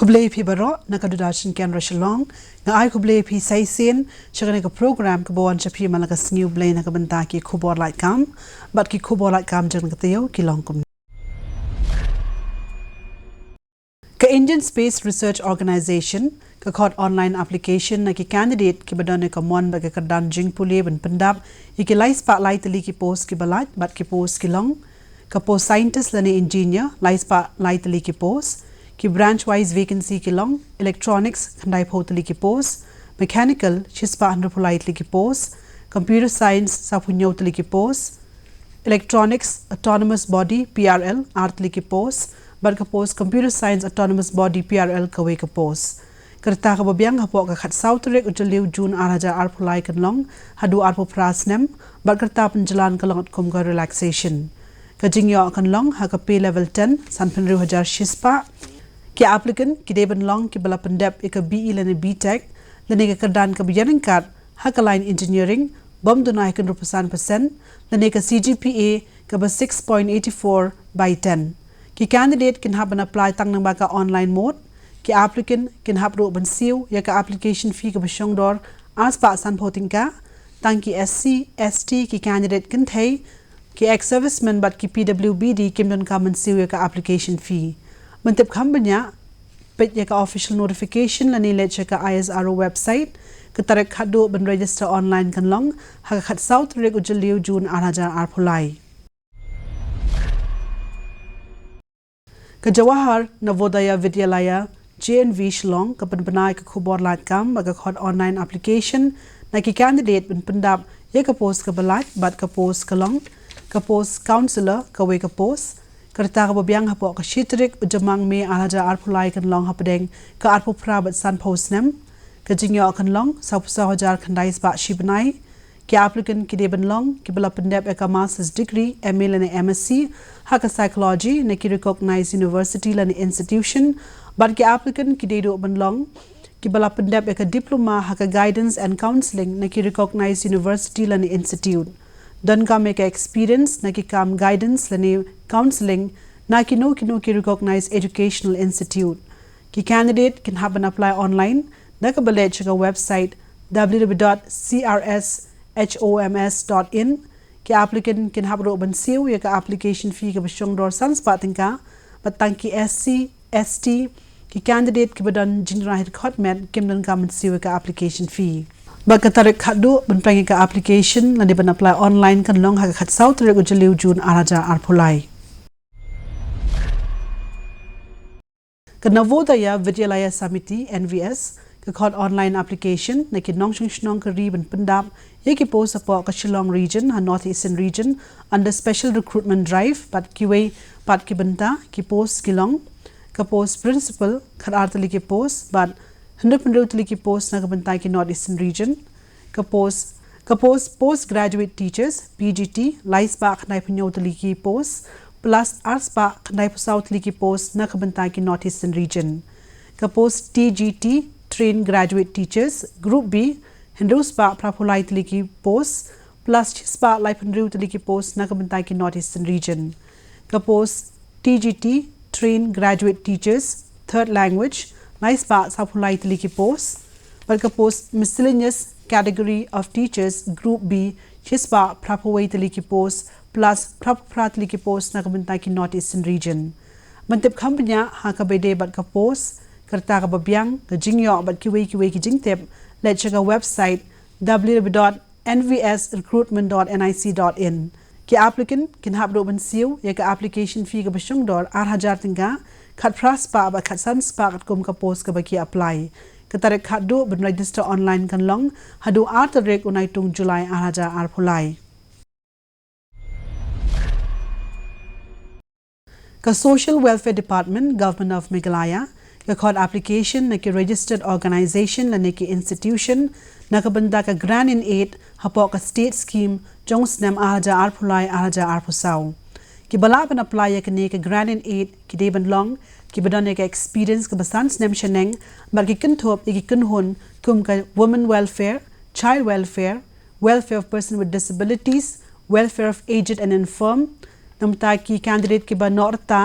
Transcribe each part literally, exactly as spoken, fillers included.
Khublei phi baroh na ka Doordarshan Kendra Shillong. Nga ai khublei phi sa shisien sha kane ka program kaba wan sha phi man la ka Sngi U Blei na ka bynta ki khubor lait kam bad ki khubor lait kam jong ka taïew ki long kum. Ka Indian Space Research Organisation ka khot online application na ki candidate kiba don ïa ka mon bad ka kyrdan jingpule ban pyndap ïa ki laispah lai tylli ki post kiba lait bad ki post ki long: ka post scientist lane engineer, laispah lai tylli ki post. Ki branch wise vacancy ki long: electronics, khyndaiphew tylli ki post; mechanical, shispah hynriewphew lai tylli ki post; computer science, sawphew hynñiew tylli ki post; electronics autonomous body, P R L, ar tylli ki post; bad ka post computer science autonomous body, P R L, kawei ka post. Ka rta kaba biang hapoh ka khatsaw tarik u Jylliew, June, ar hajar arphew lai kan long haduh arphew phra snem, bad ka rta pynjlan ka long katkum ka relaxation. Ka jingïoh kan long ha ka pay level ten, sanphew hynriew hajar shispah. Ki applicant ki dei ban long kiba la pyndep ïa ka B E lane B Tech lane ka kyrdan kaba ïaryngkat ha ka line engineering bym duna ïa ka hynriewphew san percent lane ka C G P A kaba six point eight four by ten. Ki candidate kin hap ban apply tang lyngba ka online mode. Ki applicant kin hap ruh ban siew ïa ka application fee kaba shongdor arspah sanphew tyngka. Tang ki S C, S T, ki candidate kynthei, ki ex-servicemen bad ki P W B D kim donkam ban siew ïa ka application fee. Ban tip kham bniah, peit ïa ka official notification lane leit sha ka I S R O website. Ka tarik khatduh ban register online kan long ha ka khatsaw tarik u Jylliew, June, ar hajar arphew lai. Ka Jawahar Navodaya Vidyalaya, J N V, Shillong ka pynbna ïa ka khubor lait kam bad ka khot online application na ki candidate ban pyndap ïa ka post kaba lait bad ka post ka long ka post counsellor, kawei ka post. Ka rta kaba biang hapoh ka shi tarik u Jymmang, May, ar hajar arphew lai kan long hapdeng ka arphew phra bad sanphew snem. Ka jingïoh kan long sawphew saw hajar khyndai spah shi bnai. Ki applicant ki dei ban long kiba la pyndep ïa ka master's degree, M A lane M Sc, ha ka psychology na ki recognized university lane institution. Bad ki applicant ki dei ruh ban long kiba la pyndep ïa ka diploma ha ka guidance and counselling na ki recognized university lane institute. Donkam ïa ka experience na ki kam guidance lane counselling na kino kino ki recognized educational institute. Ki candidate kin hap ban apply online da kaba leit sha ka website W W W dot C R S H O M S dot in. Ki applicant kin hap ruh ban siew ïa ka application fee kaba shongdor san spah tyngka. Bad tang ki S C, S T, ki candidate kiba don jingrahir khot met kim donkam ban siew ïa ka application fee. Bad ka tarik khatduh ban pynpang ïa ka application lane ban apply online kan long ha ka khatsaw tarik u Jylliew, June, ar hajar arphew lai. Ka Navodaya Vidyalaya Samiti, N V S, ka khot online application na ki nongshong shnong ka ri ban pyndap ïa ki post hapoh ka Shillong region ha North Eastern region under special recruitment drive. Bad kiwei pat ki bynta ki post ki long ka post principal, khatar tylli ki post, bad hynriewphew hynriew tylli ki post na ka bynta ki North Eastern region. Ka post, ka post postgraduate teachers, P G T, lai spah khyndaiphew hynñiew tylli ki post, plus ar spah khyndaiphew saw tylli ki post na ka bynta ki North Eastern region. Ka post T G T, trained graduate teachers, group B, hynriew spah phraphew lai tylli ki post, plus shi spah laiphew hynriew tylli ki post na ka bynta ki North Eastern region. Ka post T G T, trained graduate teachers, third language, lai spah sawphew lai tylli ki post. Bad ka post miscellaneous category of teachers, group B, shi spah phraphew wei tylli ki post, plus phraphew phra tylli ki post na ka bynta ki North Eastern region. Ban tip kham bniah ha kaba ïadei bad ka post, ka rta kaba biang, ka jingïoh bad kiwei kiwei ki jingtip, leit sha ka website W W W dot N V S recruitment dot N I C dot in. Ki applicant kin hap ruh ban siew ïa ka application fee kaba shongdor ar hajar tyngka, khatphra spah bad khatsan spah katkum ka post kaba ki apply. Ka tarik khatduh ban register online kan long haduh ar tarik u Naitung, July, ar hajar arphew lai. Ka Social Welfare Department, Government of Meghalaya, ka khot application na ki registered organisation lane ki institution na ka bynta ka grant in aid hapoh ka state scheme jong u snem ar hajar arphew lai ar hajar arphew saw. Kiba lah ban apply ïa kane ka grant in aid ki dei ban long kiba don ïa ka experience kaba san snem shaneng bad ki kynthup ïa ki kynhun kum ka women welfare, child welfare, welfare of person with disabilities, welfare of aged and infirm, namar ki candidate kiba nohrta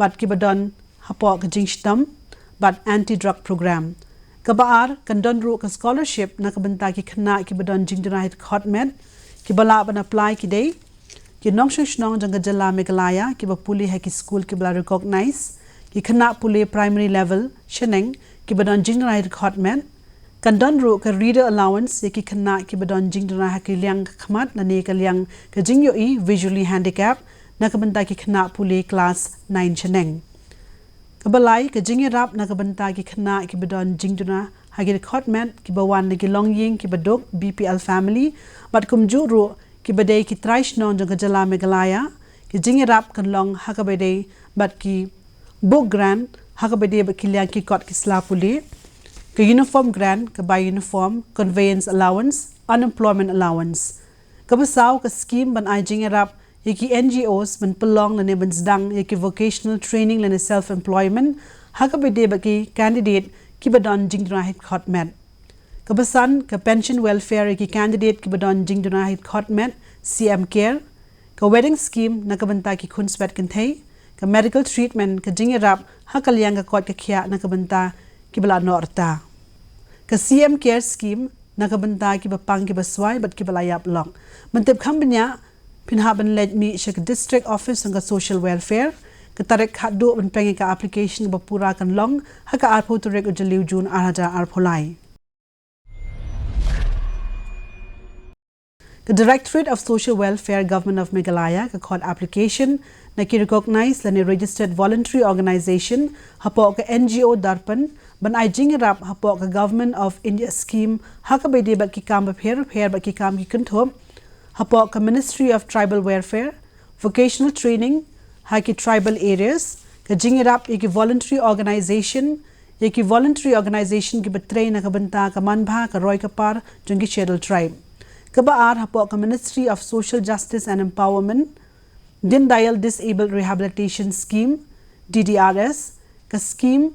bad kiba don hapoh ka jingshitom, bad Anti-Drug Program. Kaba ar, kan don ruh ka scholarship na ka bynta ki khynnah kiba don jingduna ha ki dkhot met, kiba lah ban apply ki dei ki nongshong shnong jong ka jylla Meghalaya kiba pule ha ki skul kiba la recognize, ki khynnah pule primary level shaneng kiba don jingduna ha ki dkhot met. Kan don ruh ka reader allowance ïa ki khynnah kiba don jingduna ha ka liang ka khmat lane ka liang ka jingïohi, visually handicap, na ka bynta ki khynnah pule klas nine shaneng. Kaba lai, ka jingïarap na ka bynta ki khynnah kiba don jingduna ha ki dkhot met kiba wan na ki longïing kiba duk, B P L family, bad kumjuh ruh kiba dei ki trai shnong jong ka jylla Meghalaya, ki jingïarap kan long ha kaba ïadei bad ki book grant ha kaba ïadei bad ki liang ki kot ki sla pule, ka uniform grant, ka bai uniform, conveyance allowance, unemployment allowance. Kaba saw, ka skim ban ai jingïarap ïa ki N G Os ban pynlong lane ban sdang ïa ki vocational training lane self employment ha kaba ïadei bad ki candidate kiba don jingduna ha ki dkhot met. Kaba san, ka pension welfare ïa ki candidate kiba don jingduna ha ki dkhot met, C M Care, ka wedding scheme na ka bynta ki khun swet kynthei, ka medical treatment, ka jingïarap ha ka liang ka koit ka khiah na ka bynta kiba la noh rta, ka C M Care scheme na ka bynta kiba pang kiba swai bad kiba la ïap lok. Ban tip kham bniah, phin hap ban leit mih sha ka district office jong ka social welfare. Ka tarik khadduh ban pynlong ïa ka application kaba pura kan long ha ka arphew tarik u Jylliew June ar hajar arphew lai. Ka Directorate of Social Welfare, Government of Meghalaya, ka khot application na ki recognized lane registered voluntary organization hapoh ka N G O Darpan ban ai jingïarap hapoh ka Government of India scheme ha kaba ïadei bad ki kam bapher bapher bad ki kam ki kynthup hapoh ka Ministry of Tribal Welfare, vocational training ha ki tribal areas, ka jingïarap ïa ki voluntary organization, ïa ki voluntary organization kiba trei na ka bynta ka manbha, ka roi ka par jong ki Scheduled Tribe. Kaba ar, hapoh ka Ministry of Social Justice and Empowerment, Deen Dayal Disabled Rehabilitation Scheme, D D R S, ka scheme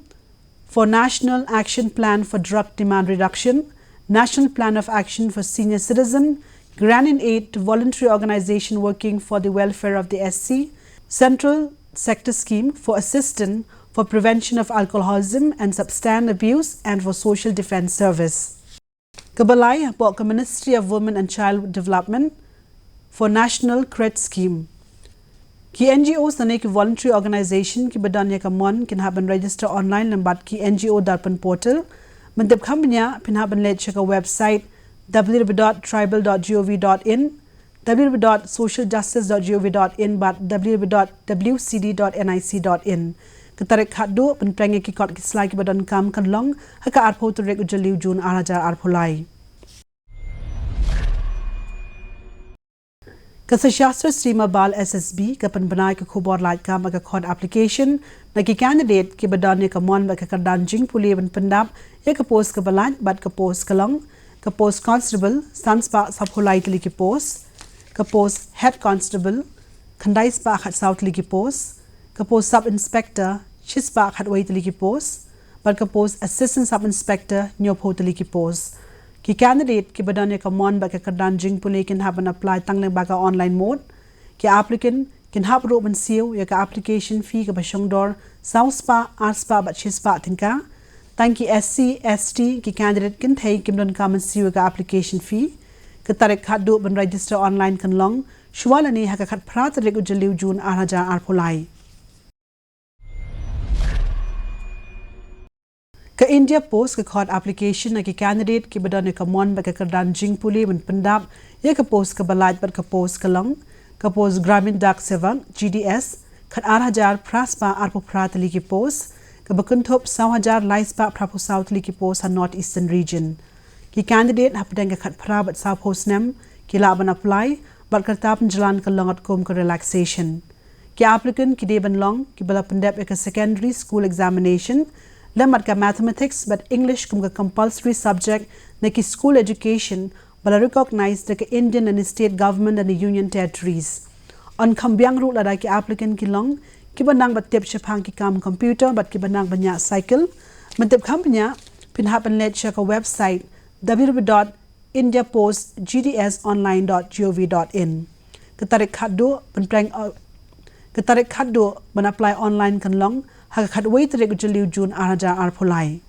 for National Action Plan for Drug Demand Reduction, National Plan of Action for Senior Citizen, Grant in Aid to Voluntary Organization Working for the Welfare of the S C, Central Sector Scheme for Assistance for Prevention of Alcoholism and Substance Abuse and for Social Defense Service. Kaba lai, hapoh ka Ministry of Women and Child Development, for National CRED Scheme. Ki N G Os lane ki voluntary organization kiba don ïa ka mon kin hap ban register online lem bad ki N G O Darpan portal. Ban tip kham bniah, phin hap ban leit sha ka website w w w dot tribal dot g o v dot in, w w w dot social justice dot g o v dot in bad w w w dot w c d dot n i c dot in. Ka tarik khadduh ban pynlong ïa ki kot ki sla kiba donkam kan long ha ka arphew tarik u Jylliew June ar hajar arphew lai. Ka Sashastra Seema Bal S S B ka pynbna ïa ka khubor lait kam bad ka khot application na ki candidate kiba don ïa ka mon bad ka kyrdan jingpule ban pyndap ïa ka post kaba lait bad ka post ka long ka post constable, san spah saphew lai tylli ki post, ka post head constable, khyndai spah khatsaw tylli ki post, ka post sub inspector, shi spah khatwei tylli ki post, bad ka post assistant sub inspector, hynñiewphew tylli ki post. Ki candidate kiba don ïa ka mon bad ka kyrdan jingpule kin hap ban apply tang lyngba ka online mode. Ki applicant kin hap ruh ban siew ïa ka application fee kaba shongdor saw spah, ar spah bad shi spah tyngka. Tang ki S C, S T, ki candidate kynthei kim donkam ban siew ïa ka application fee. Ka tarik khadduh ban register online kan long shuwa lane ha ka khatphra tarik u Jylliew June ar hajar arphew lai. Ka India Post ka khot application na ki candidate kiba don ïa ka mon bad ka kyrdan jingpule ban pyndap ïa ka post kaba lait bad ka post ka long ka post Gramin Dak Sevak, G D S, khatar hajar phra spah arphew phra tylli ki post, kaba kynthup saw hajar lai spah phraphew saw tylli ki post ha North Eastern Region. Ki candidate hapdeng ka khatphra bad sawphew snem ki lah ban apply, bad ka rta pynjlan ka long katkum ka relaxation. Ki applicant ki dei ban long kiba la pyndep ïa ka secondary school examination lem bad ka mathematics bad English kum ka compulsory subject na ki school education ba la recognize da ka Indian lane state government lane union territories. Yn kham biang ruh lada ki applicant ki long kiba nang ban tip shaphang ki kam computer bad kiba nang ban ñiah cycle. Ban tip kham bniah, phin hap ban leit sha ka website w w w dot india post g d s online dot g o v dot in. Ka tarik khadduh ban pynlong, uh, ka tarik khadduh ban apply online kan long ha ka khatwei tarik u Jylliew June ar hajar arphew lai.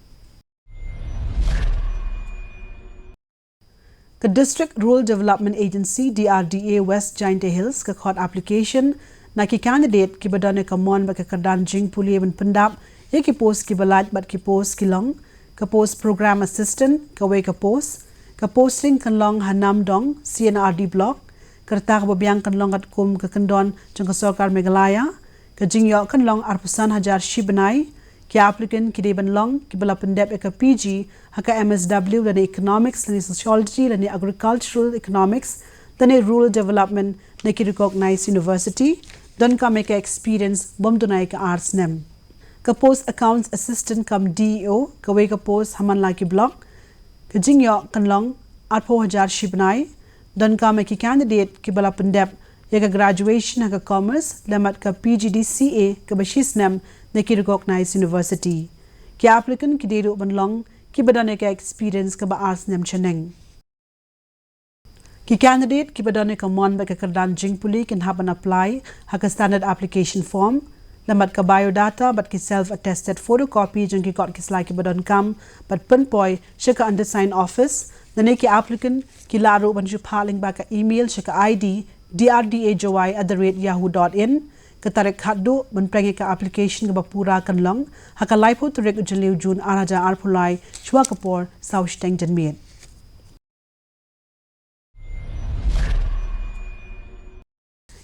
Ka District Rural Development Agency, D R D A, West Jaintia Hills ka khot application na ki candidate kiba don ïa ka mon bad ka kyrdan jingpule ban pyndap ïa ki post kiba lait bad ki post ki long: ka post Program Assistant, kawei ka post, ka posting kan long ha Namdong C and R D Block, ka rta kaba biang kan long katkum ka kyndon jong ka Sorkar Meghalaya, ka jingïoh kan long arphew san hajar shi bnai. Ki applicant ki dei ban long kiba la pyndep ïa ka P G ha ka M S W lane Economics lane Sociology lane Agricultural Economics lane Rural Development na ki recognized university, donkam ïa ka experience bym duna ïa ka ar snem. Ka post Accounts Assistant cum D E O, kawei ka post ha man la ki block, ka jingïoh kan long arphew hajar shi bnai, donkam ïa ki candidate kiba la pyndep ïa ka graduation ha ka Commerce lem bad ka P G D C A kaba shi snem na ki recognized university. Ki applicant ki dei ruh ban long kiba don ïa ka experience kaba ar snem shaneng. Ki candidate kiba don ïa ka mon bad ka kyrdan jingpule kin hap ban apply ha ka standard application form lem bad ka biodata bad ki self attested photocopy jong ki kot ki slai kiba donkam bad pynpoi sha ka undersigned office. Lane ki applicant ki lah ruh ban shu phah lyngba ka email sha ka I D D R D A Jowai at the rate yahoo dot in. Ka tarik khatduh ban pynpoi ïa ka application kaba pura kan long ha ka laiphew tarik u Jylliew June ar hajar arphew lai, shuwa ka por saw shiteng janmiet.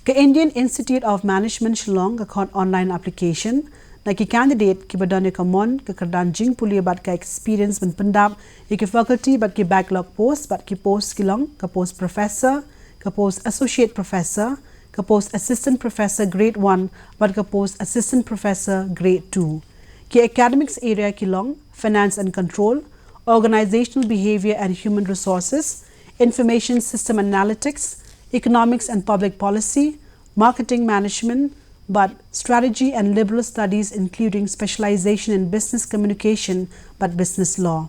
Ka Indian Institute of Management Shillong ka khot online application na ki candidate kiba don ïa ka mon, ka kyrdan jingpule bad ka experience ban pyndap ïa ki faculty bad ki backlog post. Bad ki post ki long ka post Professor, ka post Associate Professor, ka post Assistant Professor Grade one bad ka post Assistant Professor Grade two. Ki academics area ki long Finance and Control, Organizational Behavior and Human Resources, Information System Analytics, Economics and Public Policy, Marketing Management bad Strategy and Liberal Studies, including specialization in Business Communication bad Business Law.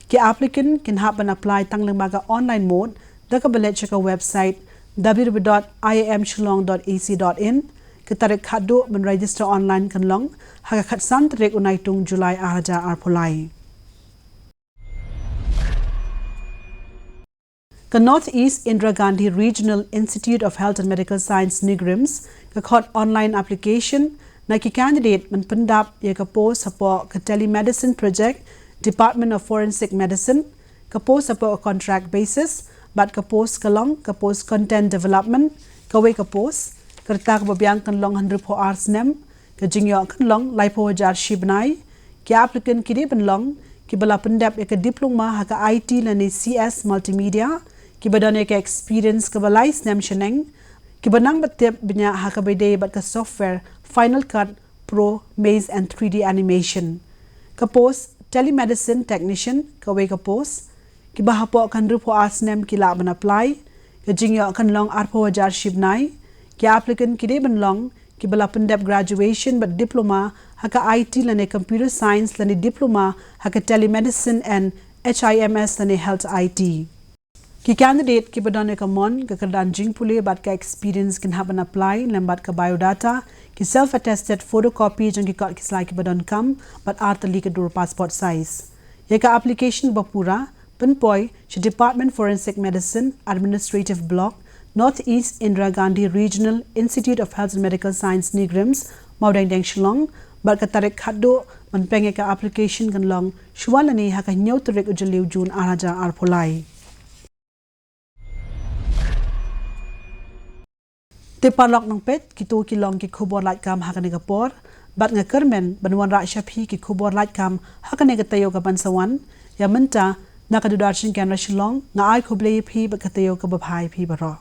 Ki applicant kin hap ban apply tang lyngba ka online mode da kaba leit sha ka website W W W dot I I M shillong dot A C dot in. Ka tarik khatduh ban register online kan long ha ka khatsan tarik u Naitung July ar hajar arphew lai. Ka North East Indira Gandhi Regional Institute of Health and Medical Science, NEIGRIHMS, ka khot online application na ki candidate ban pyndap ïa ka post hapoh ka Telemedicine Project, Department of Forensic Medicine. Ka post hapoh ka contract basis bad ka post ka long ka post Content Development, kawei ka post, ka rta kaba biang kan long hynriewphew ar snem, ka jingïoh kan long laiphew hajar shi bnai. Ki applicant ki dei ban long kiba la pyndep ïa ka diploma ha ka I T lane C S Multimedia, kiba don ïa ka experience kaba lai snem shaneng, kiba nang bad tip bniah ha kaba ïadei bad ka software Final Cut Pro, Maze and three D Animation. Ka post Telemedicine Technician, kawei ka post, kiba hapoh ka hynriewphew ar snem ki lah ban apply. Ka jingïoh kan long arphew hajar shi bnai. Ki applicant ki dei ban long kiba la pyndep graduation bad diploma ha ka I T lane Computer Science lane diploma ha ka Telemedicine and H I M S lane Health I T. Ki candidate kiba don ïa ka mon, ka kyrdan jingpule bad ka experience kin hap ban apply lem bad ka biodata, ki self attested photocopy jong ki kot ki slai kiba donkam bad ar tylli ka dur passport size. Ïa ka application ba pura pynpoi sha Department Forensic Medicine, Administrative Block, North East Indira Gandhi Regional Institute of Health and Medical Science, NEIGRIHMS, Mawdengdeng, Shillong, bad ka tarik khatduh ban pynpoi ïa ka application kan long shuwa lane ha ka hynñiew tarik u Jylliew June ar hajar arphew lai. Te paralok nongpeit, kito ki long ki khubor laitkam ha kane ka por, bad nga kyrmen ban wanrah sha phi ki khubor laitkam ha kane ka taïew kaban sa wan. Ïa mynta, na ka Doordarshan Kendra Shillong, nga ai khublei ïa phi bad ka taïew kaba bha ïa phi baroh.